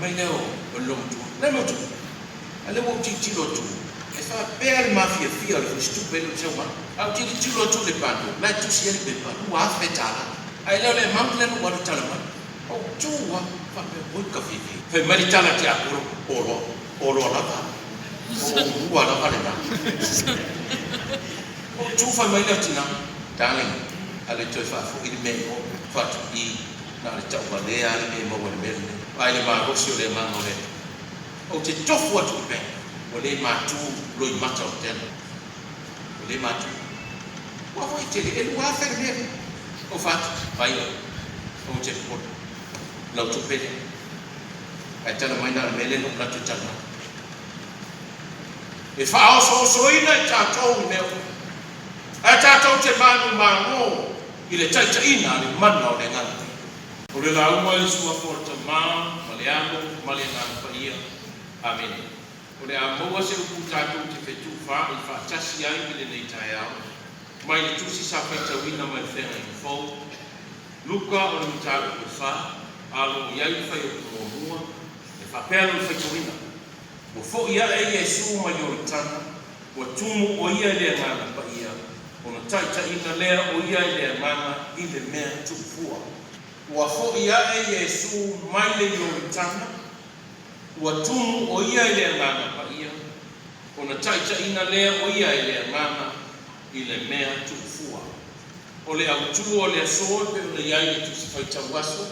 mai lea o le loomatua, Le matua, a lea ua ou tilotilo atu, e faapea le mafiafia o le fusitupe lea ou te sau ai. Ae ou tilotilo atu i le bundle, la e tusi ai le pepa, $2,000. Ae le o le amount lea na ou alu e tala mai. Ou tu lava, faapea, Oi ka fiafia. Fai mai le tala a Tiapolo, Oloa, oloa lava, o oulua lava lena. Ou tu fai mai lea o tina, Darling, alu e toe faafoi le mea i o, fatu i, na o le tauvalea lava le mea e maua i le mea lenei. Vaai le malosi o le agaga o le Atua. Ou te tofu atu i le bank, ua le matu loimata o le teller. Ua le matu. Ua foi tele, e 2000 le mea lea. Ou fai atu, Vai oe, ou te popole, lau tupe lea. Ae tala mai na o le mea lea na ou manatu e tala mai. E faaosoosoina i tatou i mea uma, ae tatou te manumalo i le taitaiina a le mana o le Agaga Paia. O le lauga i le Suafa o le Tama, ma le Alo, ma le Agaga Paia. Amene. O le a maua se upu tatou te fetuufaai faatasi ai i lenei taeao, mai le Tusi sa faitauina mai le Feagaiga Fou, Luka o le mataupu e fa, a o lo o i ai le Faiupu muamua, e faapea lona faitauina, Ua foi ae Iesu mai Ioritana, ua tumu ʻo ia i le Agaga Paia, ona taitaiina lea o ia i le Agaga i le mea tuufua. Ua foi ae Iesu mai le Ioritana, ua tumu ʻo ia i le Agaga Paia, ona taitaiina lea o ia i le Agaga i le mea tuufua. O le autū o le aso e pei ona i ai le Tusi Faitau Aso,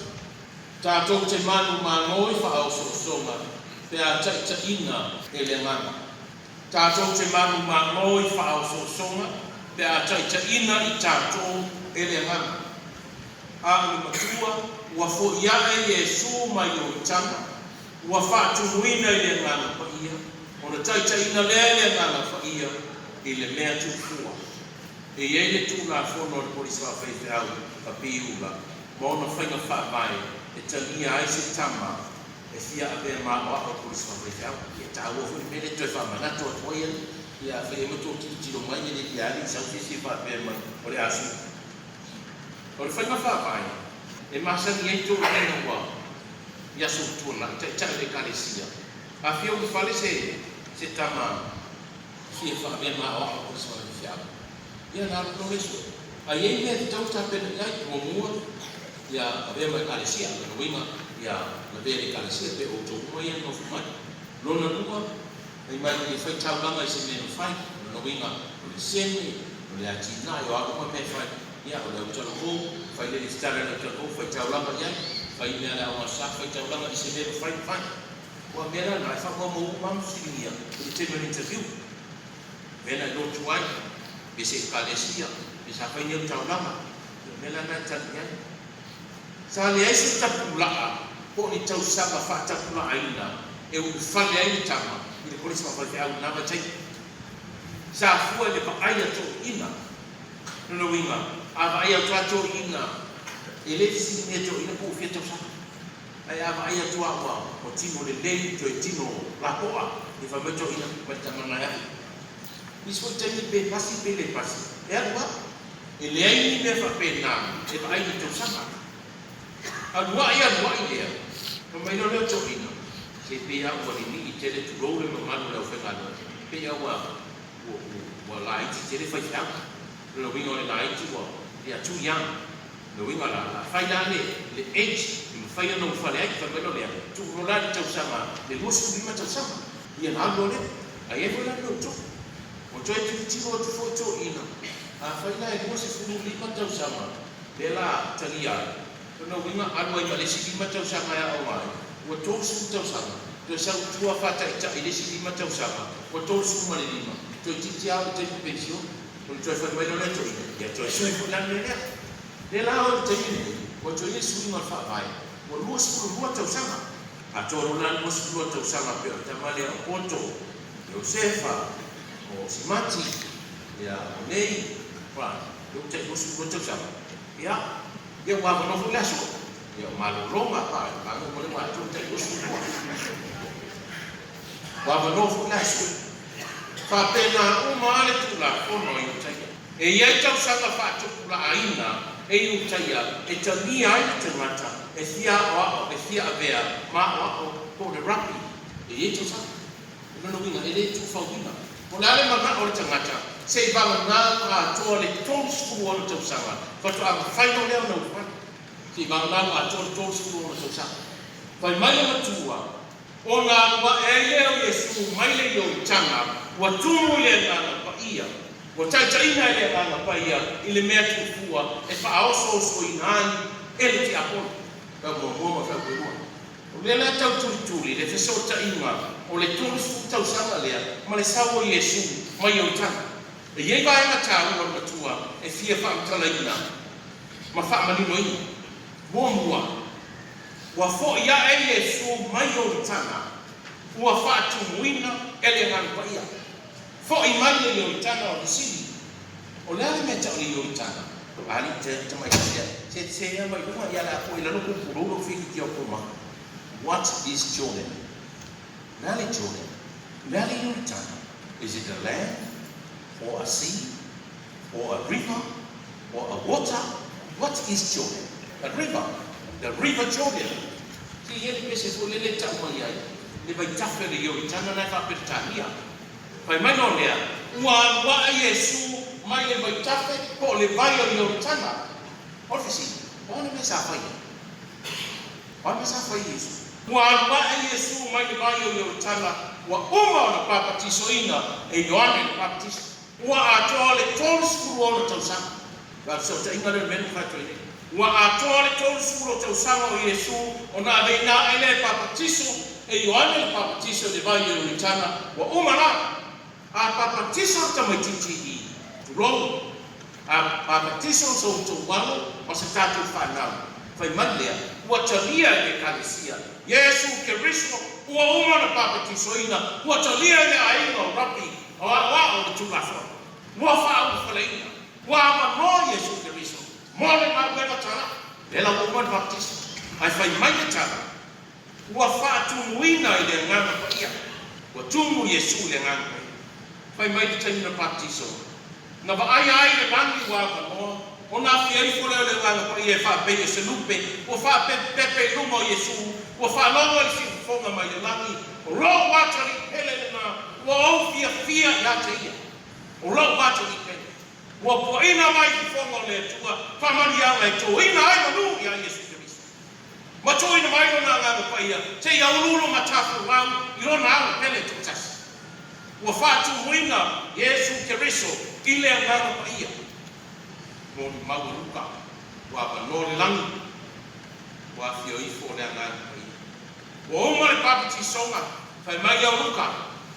Tatou te manumalo i faaosoosoga pe a taitaiina e le Agaga. Tatou te manumalo i faaosoosoga pe a taitaiina i tatou e le Agaga. A o le matua, ua foi ae Iesu mai Ioritana, ua faatumuina i le Agaga Paia, ona taitaiina lea e le Agaga Paia i le mea tuufua. E i ai le Tulafono a le Kolisi Faafaifeau a Piula ma ona faiga faavae e talia ai se tama e fia avea ma aoao i le Kolisi Faafaifeau. Ia taua foi le mea lea e toe faamanatu atu ai alii. Ia afai e matua tilotilo mai e le i alii sau se isi e faapea mai o le a sui. O le faiga faavae e masani ai toeaiina ua i aso ua tuanai, taitai o le Ekalesia, a fia ulufale se tama fia faavea ma aoao i le Kolisi Faafaifeau, Ia na alu loa le sui. A i ai mea e tatau ona tapena i ai, muamua, ia avea ma Ekalesia, lona uiga, ia lavea i le Ekalesia pe outou uma ia nofo mai. Lona lua, fai mai ia fai taulaga i se mea e mafai, lona uiga, o le sene, o le atinae, o a uma mea e fai, ia o le autalavou, fai le lesitala i le autalavou, fai taulaga i ai, fai mea a le aoga sa, fai taulaga i se mea e mafai ona fai. Aua o mea la na, e faamaumau uma lava ma fesiligia i le taimi o le interview. Mea na iloa atu ai, pe se Ekalesia, pe sa fai nei o taulaga, o mea la na e tali i ai. Sa leai se tapulaa po o ni tausaga faatapulaaina e ulufale ai le tama i le Kolisi Faafaifeau i na vaitaimi. Sa fua i le vaai a toeaiina. Lona uiga, a vaai atu lava toeaiina, e le fesiligia toeaiina po ua fia tausaga. Ae a vaai atu a ua ua tino lelei toe tino lapoa ia fai mai toeaina mai le tama na e alu. Nisi foi taimi pe pasi pe le pasi e alu a. E leai ni mea faapena e vaai i le tausaga. Aluai aluai lea fai mai loa lea o toeaina se pei a ua lilii tele tulou le mamalu o le aufaigaluega pei a ua ua ua laiti tele faifeau. O le uiga o le laiti ua they are too young. O le uiga la, a fai la le le age e mafai ona ulufale ai, fai mai loa lea, tuu loa la le tausaga, le 25 tausaga, ia ona alu loa lea. Ae i ai foi la le mea ua tupu. Ua toe tilotilo atu foi toeaiina, a fai la e 25 tausaga lea la talia ai, lona uiga alu ai ma le isi 5 tausaga e aoga ai, ua 30 tausaga, toe sau i tua faataitai le isi 5 tausaga, ua 35, toeitiiti lava o le taimi penisione. Ona toe fai mai loa lea toeaina, ia toe sui foi la le mea lea. Lea la o le taimi lenei, ua toe i ai le suiga o le faavae, ua 22 tausaga. Atoa loa la le 22 tausaga pei o le tama lea o Poto, Iosefa, o Simati, ia, o Nei, ua, lea ua tai 22 tausaga. Ia, ia ua avanoa foi le aso. Ia, o malologa, a, vaega uma lea ua atoa le tai 22. Ua avanoa foi le aso. Faapena uma lava le Tulafono a Iutaia. E i ai tausaga faatupulaaina e Iutaia e talia ai le tagata. e fia aoao, e fia avea ma aoao po o le rapi e i ai tausaga. O lona uiga e le tuufauina. Po o le a le manao o le tagata seiavagana ua atoa le 36 tausaga faatoa mafai loa lea ona ulufale. Seiavagana ua atoa le 36 tausaga. Fai mai le matua, ona alu ae ai lea o Iesu mai le Ioritana, ua tumu i le Agaga Paia, ua taitaiina e le Agaga Paia i le mea tuufua e faaosoosoina ai e le tiapolo. Feau muamua ma feau lua. O lea la tau tulituli le fesootaiga o le 30 tausaga lea ma le sau o Iesu mai Ioritana. E i ai vaega taua o le matua e fia faamatalaina ma faamaninoina. Muamua, ua fo'i ae Iesu mai Ioritana, ua faatumuina e le Agaga Paia. Fo'i mai le Ioritana o fesili, O le a le mea tau o le Ioritana? Alii te tamaitai lea, se se mai luga ia le a po i lalo pupulou lou fiafitia o kou maka. What is Jordan? O le a le Jordan? O le a le Ioritana? Is it a land or a sea or a river or a water? What is Jordan? A river. The river Jordan. Se i ai le pese foi lele e tau mai ai le vaitafe o le Ioritana na e faa-Peretania. Fai mai loa lea, ua alu ae Iesu mai le vaitafe po o le vai o Ioritana. O le fesili, o a le mea sa fai ai? O a le mea sa fai e Iesu? Ua alu ae Iesu mai le vai o Ioritana, ua uma ona papatisoina e Ioane le Papatiso. Ua atoa le 36 tausaga. O le fesootaiga lea o le mea na fai atu ai nei. Ua atoa le 30 tausaga o Iesu ona aveina ae lea e papatiso e Ioane le Papatiso i le vai o Ioritana, ua uma la. A papatiso le tamaitiiti i, tulou, a papatiso so outou alo ma se tatou fanau, fai mai lea, ua talia e le Ekalesia Iesu Keriso, ua uma ona papatisoina, ua talia e le aiga o Rapi o aoao le Tulafono, ua faaulufaleina, ua avanoa Iesu Keriso mo le galuega talai. Lea la ua uma le baptiso, ae fai mai le tala, ua faatumuina i le Agaga Paia. Ua tumu Iesu i le Agaga Paia. Fai mai le taimi na baptiso, na vaaia ai le lagi ua avanoa, ona afia ifo lea o le Agaga Paia e faapei o se lupe, ua faapepepepe i luga o Iesu, ua faalogo i le siufofoga mai le lagi, O lou atalii pele lena, ua ou fiafia ia te ia. O lou atalii pele. Ua puaina mai fofoga o le Atua, faamanuiaga e toina ai manu iā Iesu Keriso. Ma toina mai Lona Agaga Paia, seia uluulu matafolau i Lona alo pele toatasi. Ua faatumuina Iesu Keriso i le Agaga Paia. Molimau e Luka, ua avanoa le lagi, ua afio ifo le Agaga Paia. Ua uma le papatisoga, fai mai au Luka,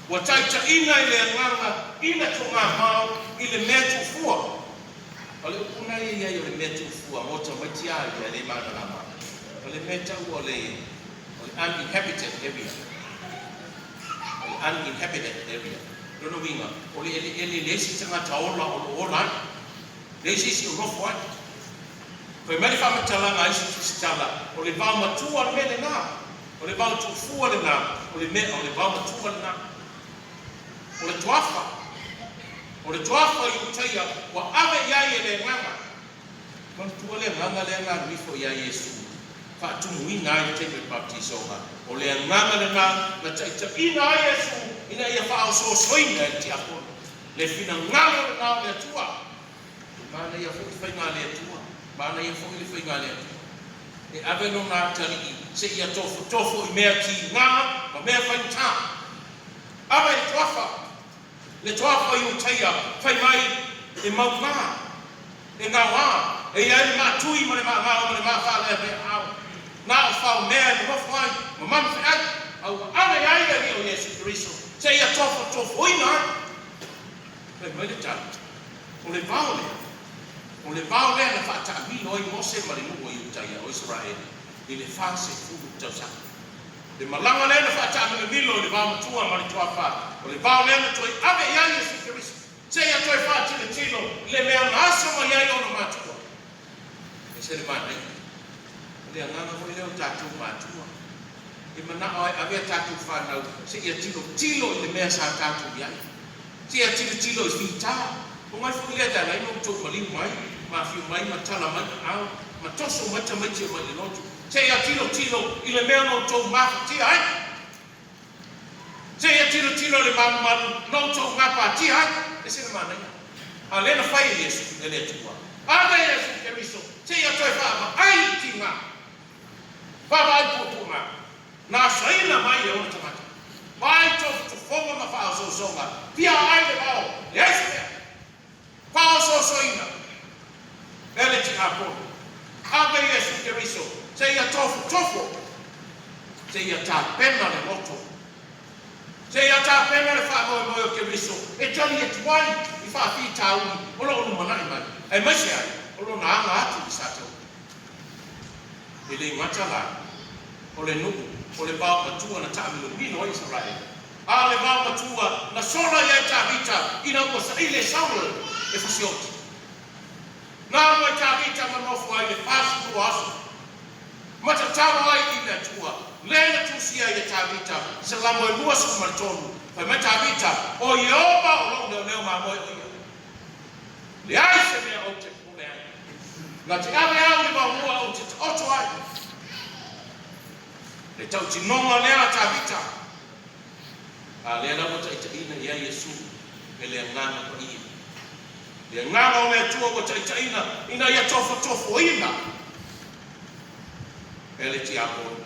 ua taitaiina i le Agaga i le togamao i le mea tuufua. O le upu na ia i ai o le mea tuufua mo tamaiti a ia e le malamalama, o le mea taua o le o le uninhabited area. O le uninhabited area. Lona uiga, o le eleele e leai se tagata ola o lo o ola ai, leai se isi o nofo ai. Fai mai le faamatalaga a isi tusitala, o le vaomatua le mea lena, o le vaotuufua lena, o le mea, o le vaomatua lena. O le toafa, o le toafa i Utaia ua ave i ai e le Agaga. Manatua le Agaga lea na alu ifo iā Iesu, faatumuina ai le taimi o le baptisoga. O le Agaga lena na taitaiina ai Iesu ina ia faaosoosoina e le tiakono. Le finagalo lena o le Atua. E manaia foi le faiga a le Atua, manaia foi le faiga a le Atua. E ave lona atalii seia tofotofo i mea tiga ma mea faigata. Ave le toafa, le toafa i Utaia, fai mai, e maugā, e gaoā, e i ai le maatui ma le maagao ma le maafaleaveaao, na o fao mea e nonofo ai ma manufeai, a ua ave i ai le Alii o Iesu Keriso seia tofotofoina ai. Fai mai le tala, O le vao lea, o le vao lea na faataamilo ai Mose ma le nuu o Iutaia, o Isaraele, i le 40 tausaga. Le malaga lea na faataamilomilo i le vaomatua ma le tuafa, o le vao lea na toe ave i ai Iesu Keriso, seia toe faatilotilo i le mea na aso mai ai ona matua. E ese le manaia. O le agaga foi lea o tatou matua, e manao ai ave a tatou fanau seia tilotilo i le mea sa tatou i ai. Seia tilotilo i fita. O mai foi lea te ala ai ona outou maliu mai, ma afio mai, ma tala mai aao, ma toso mai tamaiti e omai i le lotu. Seia tilotilo i le mea na outou mafatia ai. Seia tilotilo i le malumalu na outou gapatia ai. E ese le manaia. A o lea na fai e Iesu, e le Atua. Ave Iesu Keriso, seia toe vaavaai i tiga, vaavaai puapuaga, na asaina mai e ona tagata. Vaai tofotofoga ma faaosoosoga, fia ai le vao, leai se mea. Faaosoosoina e le tiapolo. Ave Iesu Keriso seia tofotofo, seia tapena le loto, seia tapena le faamoemoe o Keriso e tali atu ai i faafitauli o lo o lumanai mai, aemaise ai o lona aga atu i Sataua. E le gata la o le nuu o le vao matua na taamilomilo ai Isaraele, A o le vao matua na sola i ai Tavita ina ua saili e Saulo e fasioti. Na alu ai Tavita ma nofo ai le 40 aso, ma tatalo ai i le Atua, lea na tusia ai e Tavita Salamo e 23, fai mai Tavita, O Ieova o lou leoleo mamoe o ia. Leai se mea ou te popole ai. Na te ave au i le vaomua ou te taoto ai. Le tautinoga lea a Tavita. A lea la ua taitaiina i ai Iesu e le Agaga Paia. Le Agaga o le Atua ua taitaiina ina ia tofotofoina e le tiapolo.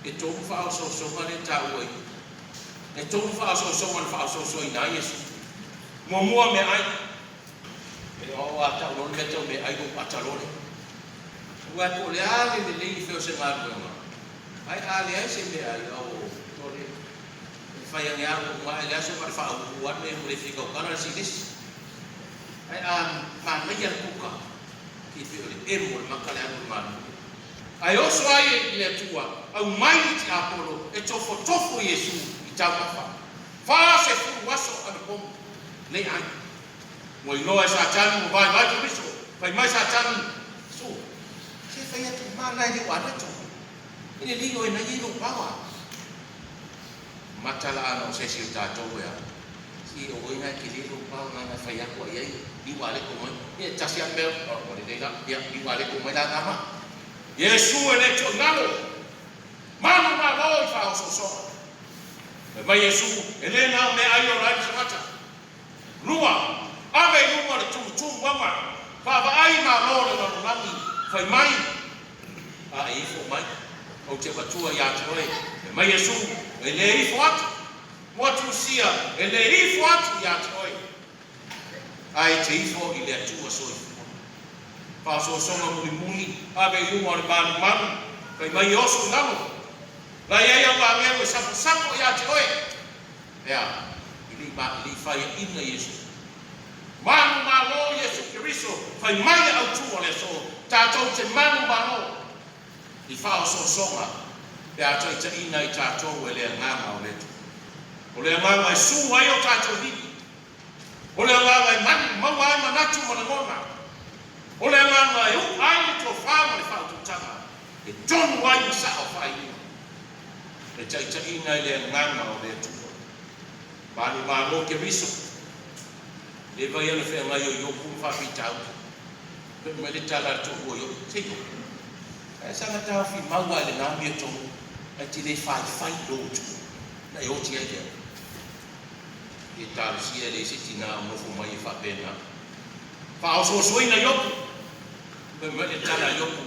E tolu faaosoosoga lea e taua i i. E tolu faaosoosoga na faaosoosoina ai Iesu. Muamua, meaai. E o a tau loa le mea tau meaai ua ou ata loa lea. Aua po o le a le lelei i fea o se galuega, Ae a leai se mea ai, o tole, e fai ane a ua uma ae le aso ma le faauu ane ua le fia tautala le silesi. Ae a manaia le kuka, e pei o le emo o le maka le alu o le malu. Ae oso ai i le Atua, aumai le tiapolo e tofotofo Iesu i taumafa. 40 aso anapogi, le ai. Ua iloa e Satani ua vaivai Keriso, fai mai Satani, Iesu, se fai atu ma na e le o anato. E lelei oe na iai lou pawa. Mata la ana o sesi o tatou ea. Si o oe na e tele lou pawa na na fai atu ai ai liu a leko mai. Ia tasi a mea o lelei la. Ia liu a leko mai la na ma. Iesu e le toʻigalo. Manu malo i faaosoosoga. Fai mai Iesu, e le na o meaai ola ai le tagata. Lua, ave i luma le tumutumuaga, vaavaai malo le lalolagi, fai mai, A e ifo mai, ou te avatua ia te oe. Fai mai Iesu, E le ifo atu. Ua tusia, e le ifo atu ia te oe, a e te ifo i le Atua soifua. Faaosoosoga mulimuli, ave i luma o le malumalu, fai mai e oso i lalo. La i ai au agelu e saposapo ia te oe. Ea, i le i le i faiaina Iesu. Manu malo Iesu Keriso, fai mai le autū o le aso, tatou te manu malo i faaosoosoga pe a taitaiina i tatou e le Agaga o le Atua. O le Agaga e su ai o tatou livi. O le Agaga e manu, maua ai manatu ma lagona. O le Agaga e u'a ai le tofa ma le faautautaga, e tonu ai ma sa'o faaiuga. E taitaiina i le Agaga o le Atua. Malu malo Keriso. Leva ia na feagai o Iopu ma faafitauli. Fai mai le tala a le toalua o Iopu, Se Iopu, ae saga taofi mau lava i lena amiotonu, ae te le faifai i lou Atua, na e oti ai lea. E talosia e leai se tina o nofo mai e faapena. Faaosoosoina Iopu. Fai mai le tala a Iopu,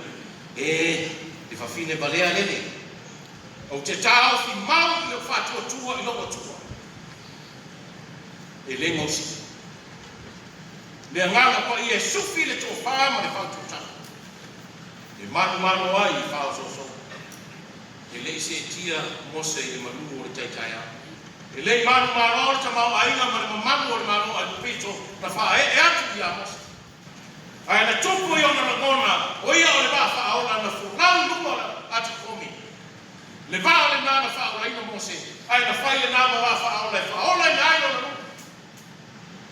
E, le fafine valea lele. Ou te taofi mau i lou faatuatua i lou Atua. E le gausia. Le agaga paia e sufi le tofa ma le faautautaga. E manumanu ai i faaosoosoga. E le i seetia Mose i le malū o le tai taeao. E le i manumalo le tamaoaiga ma le mamalu o le Malo Aigupito na faaee atu ia Mose. Ae na tupu i ona lagona, o ia o le vaa faaola na folau i luma o le atikomi. Le vaa lena na faaolaina Mose, ae na fai lena ma vaa faaola e faaolaina ai lona nuu.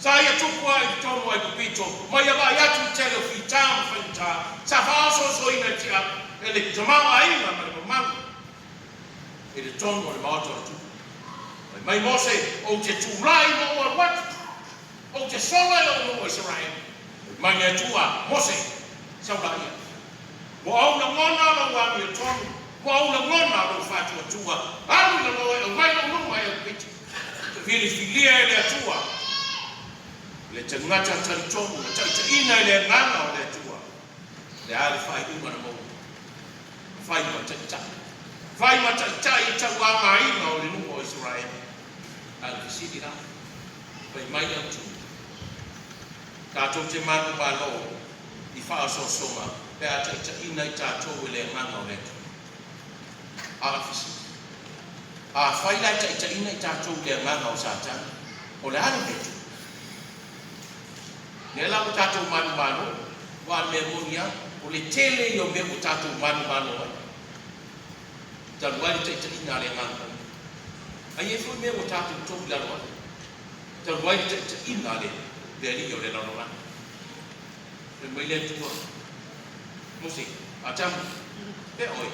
Sa ia tupu lava i totonu o Aigupito, ma ia vaai atu i le tele o fita ma faigata, sa faaosoosoina e tia e le tamaoaiga ma le mamalu i totonu o le maota o le tupu. Fai mai Mose, Ou te tulai ma ou alu atu. Ou te sola i lou nuu o Isaraelu. Fai mai le Atua, Mose, sau laia. Ua ou lagona lou amiotonu, ua ou lagona lou faatuatua, alu i lalo e aumai lou numa e Aikupita. Filifilia e le Atua le tagata talitonu na taitaiina e le Agaga o le Atua. Le a le faaiuga na maua? Fai ma taitai. Fai ma taitai i tauagaina o le nuu o Isaraelu. A o le fesili la, fai mai le autu, tatou te manumalo i faaosoosoga pe a taitaiina i tatou e le Agaga o le Atua. A o le fesili, afai la e taitaiina i tatou i le agaga o Satani, o le a le mea e tupu? Lea la ua tatou manumalo, aua o le mea moni lava, o le tele ia o mea ua tatou manumalo ai, talu ai le taitaiina a le Agaga Paia. A i ai foi mea ua tatou tou i lalo ai, talu ai le taitaiina a le alii o le lalolagi. Fai mai le Atua, Mose, Atamu, pea oe.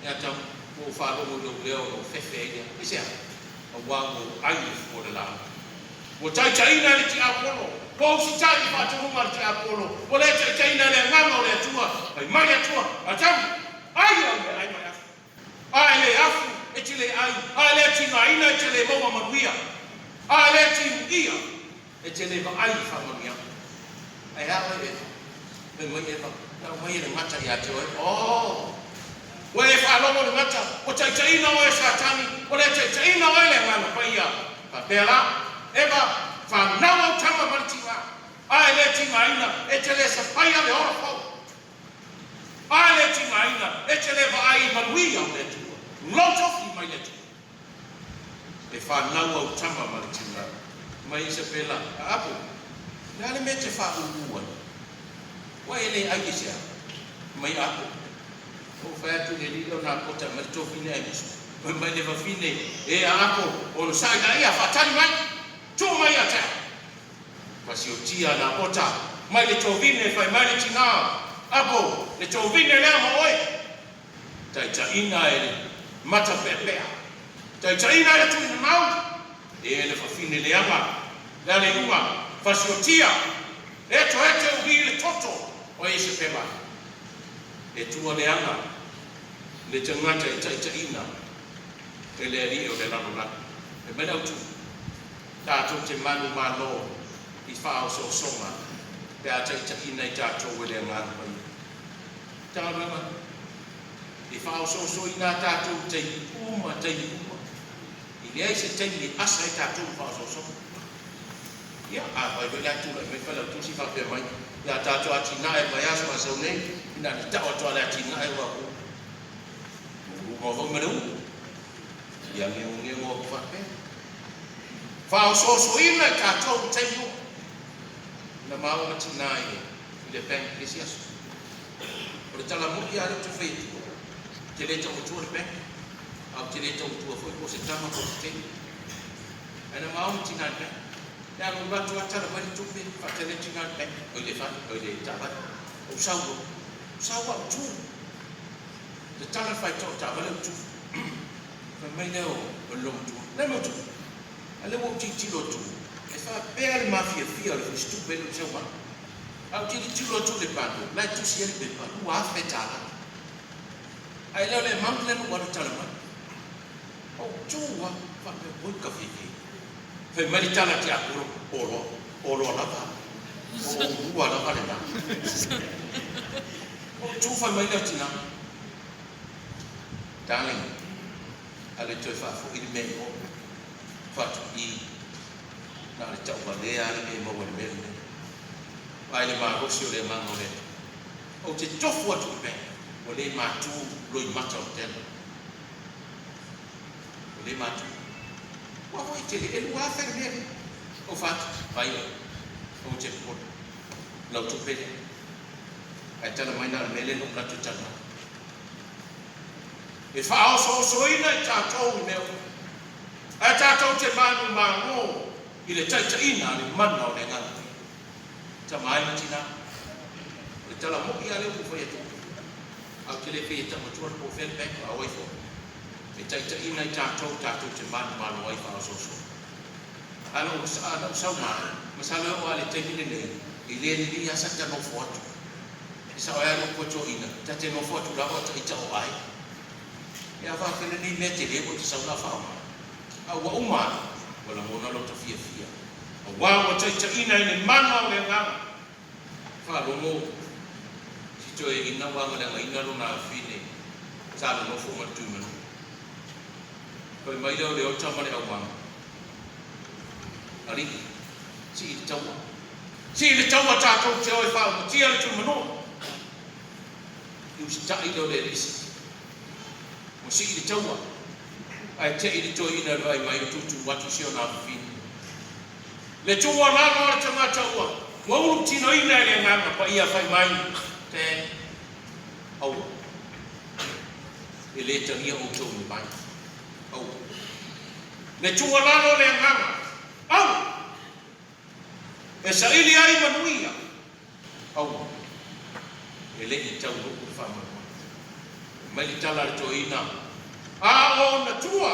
E Atamu, ua ou faalogo i lou leo na ou fefe ai lea. Aisea? Auā ua ou ai le fua o le laau. Ua taitaiina e le tiapolo, ua usitai i le faatonuga a le tiapolo, ua le taitaiina e le Agaga o le Atua. Fai mai le Atua, Atamu, ai au meaai ma e afu. A e le afu, e te le ai, a e le tigaina, e te le maua manuia, a e le timuia, E te le vaai i faamanuiaga. Ae a oe Eva? Fai mai Eva, Na aumai e le gata ia te oe. Oh! Ua e faalogo i le gata, ua taitaiina oe e Satani, ua le taitaiina oe e le Agaga Paia. Faapea la, Eva, fanau au tama ma le tiga. A e le tigaina, e te le sapaia le ola fou. A e le tigaina, e te le vaai i manuia o le Atua. Lou tofi mai le Atua. E fanau au tama ma le tina. Mai Isapela, a Apo, le a le mea e te faaūū ai? Ua e le ai i se a? Mai Apo, Ua ou fai atu i le alii lea o Napota e aumai le tofine ae musu. Fai mai le fafine, E a Apo, onosai laia, faatali mai, tuu mai ia te au. Fasiotia Napota, mai le tovine, fai mai le tina, Apo, le tovine lea ma oe. Taitaiina e le matapeapea. Taitaiina e le tuuina mau. E le fafine leaga, le a le iuga, fasiotia, etoete uhi i le toto o Iesepela. E tua leaga le tagata e taitaiina e le alii o le lalolagi. Fai mai le autu, tatou te manumalo i faaosoosoga pe a taitaiina i tatou e le Agaga Paia. Matagaluega e faaosoosoina a tatou i taimi uma taimi uma. E leai se taimi e asa ai tatou i faaosoosoga. Ia, afai foi la e tulai mai Failautusi faapea mai, ia tatou atinae mai aso a sau nei, ina ne tau atu a le atinae ua uma foi ma le ulu. Ia geogeo aku faapea. Faaosoosoina i tatou i taimi uma. Na maua ma tina i le bank i le isi aso. O le tala moni lava lea ou te fai atua, ou te le tau atua le bank, a ou te le tau atua foi po o se tama po o se teine. Ae na maua ma tina i le bank. E alu alu atu lava tala mai le tupe, faatali atu tina i le bank, oi le fale, oi le taavale. Ou sau loa, ou sau lava ou tu. Tatala le faitoa o le taavale ou tu. Fai mai lea o le loomatua, le matua, a lea ua ou tilotilo atu, e faapea le mafiafia o le fusitupe lea ou te sau ai. Ae ou tilotilo atu i le bundle, la e tusi ai le pepa, $2,000. Ae le o le amount lea na ou alu e tala mai. Ou tu lava, faapea, oi ka fiafia. Fai mai le tala tiapolo, oloa, oloa lava, o oulua lava lena. Ou tu fai mai lea o tina, darling, alu e toe faafoi le mea i o, faatu i, na o le tauvalea lava le mea e maua i le mea lenei. Vaai le malosi o le Agaga o le Atua. Ou te tofu atu i le bank, ua le matu loimata o le teller. Ua le matu. Ua foi tele, e 2,000 le mea lea. Ou fai atu, vai oe, ou te popole, lau tupe lea. Ae tala mai na o le mea lea na ou manatu e tala mai. E faaosoosoina i tatou i mea uma. Ae tatou te manumalo i le taitaiina a le mana o le Agaga Paia. Tama ai ma tina. O le tala moi lava lea ua ou fai atu ai. Ae ou te le pei e tau matua le po o fea le bank a o ai foi. E taitaiina i tatou tatou te manumalo ai faaosooso. A na ou sau ma, masalo e oo lava i le taimi lenei, e le lelei lava sa ta nofo atu. E sao ai lava le upu a toeaiina, ta te nofo atu lava o ita o ai. E a faapea lenei mea tele ua ta sau la faaaoga. A ua uma atu, ua lagona lota fiafia, aua ua taitaiina i le mana o le agaga. Faalogo si toeaina ua agaleagaina lona afine sa nonofo ma le Tuimanua. Fai mai lea o Leota ma le aumaga, Alii, sii le taua. Sii le taua tatou te o e faaumatia le Tuimanua. I usitai lea o le alii sii. Ua sii le taua, ae tei le toeaina i le vaai mai o tuutuu atu si ona afafine. Le tuualalo a le tagata ua ua ulu tinoina e le Agaga Paia fai mai te aua. E le talia outou me mai. Aua. Le tuualalo a le Agaga, aua. E saili ai manuia. Aua. E le i taunuu le faamoemoe. Fai mai le tala a le toeaina, A o ona tua!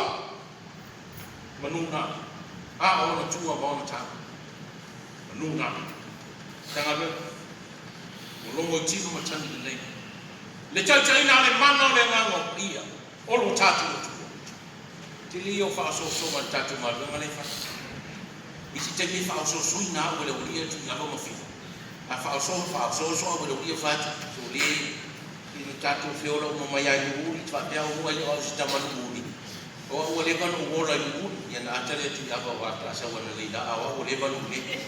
Manu na. A o ona tua ma ona tama. Manu na. Matagaluega. Ua logo i tino matagi lelei. Le taitaiina a le mana o le Agaga o Paia o lo tatou Atua. Tele ia o faaosoosoga i le tatou galuega lea e fai. I se taimi e faaosoosoina au e le aualii a Tuiava ma Fili. A faaosoo, faaosooso au e le aualii e fai atu, sole i le tatou feola uma mai lava i Nuuuli, faapea au mua e le o au se tama Nuuuli. O au ua leva ona ou ola i Nuuuli, ia na ata lea Tuiava aua ta sau analeila la, a o au ua leva ona ou lele.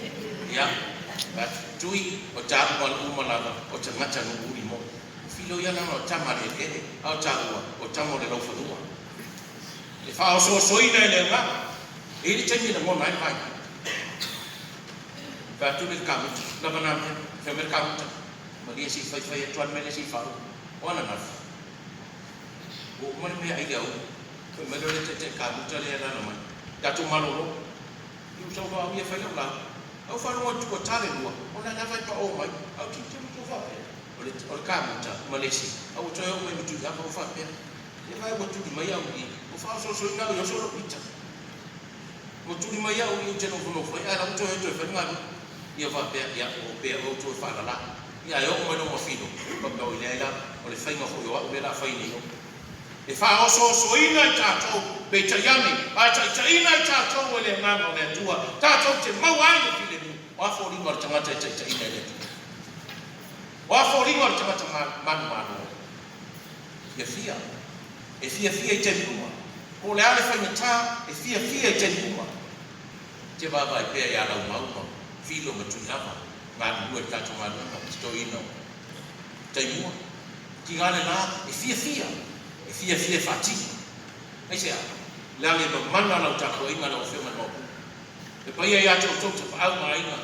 Ia, fai atu, Tui, o taua uma lava o tagata Nuuuli moi. O Filo ia leaga o tama a le eleele, a o taua o tama o le laufanua. E faaosoosoina e le agaga, e i ai le taimi e lagona ai le vaivai. Fai atu le kamuta, lava na mea, fai mai le kamuta, malie se i faifai atu lava le mea lea se i faauma. O ananafi, ua uma le meaai i le aoga, fai mai loa le taitai kamuta lea e alaala mai, tatou malolo. I ou sau loa au ia fai lau lauga. Au faalogo atu ua ta le lua, o la lava e pao mai, au tilotilo atu faapea, o le, o le kamuta ma le isi, a ua toe oo mai ma Tuiava, ua faapea, Ia vaai ua tuli mai au i i, ua faaosoosoina au i oso lou ita. Ua tuli mai au i ou te nofonofo ai, ae la ua toe o toe fai le galuega. Ia faapea, ia, ua opea oe ua toe faalala. Ia ae oo mai lou mafilo, faapea oi leai la, o le faiga foi o au lea la a fai nei oe. E faaosoosoina i tatou, peitai ane, a taitaiina i tatou e le Agaga o le Atua, tatou te maua ai le filemu. O a foliga o le tagata e taitaiina e le Atua? O a foliga o le tagata manumalo? Fiafia. E fiafia i taimi uma. Po o le a le faigata, e fiafia i taimi uma. Te vaavaai pea iā Laumauma, Filo ma Tuiava, galulue i le tatou galuega, totoina o taimua. Tiga le la, e fiafia, e fiafia e faatino. Aisea? Leaga e mamana lau tapuaiga lau Afioga i le Maopu. Le paia ia te outou tapaau ma aiga,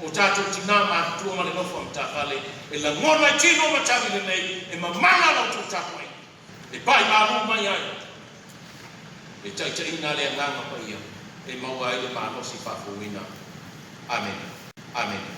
o tatou tina matutua ma le nofo a matafale, e lagona i tino matagi lenei, e mamana la outou tapuaiga, e pai malu mai ai le taitaiga a le Agaga Paia e maua ai le malosi faafouina. Amene. Amene.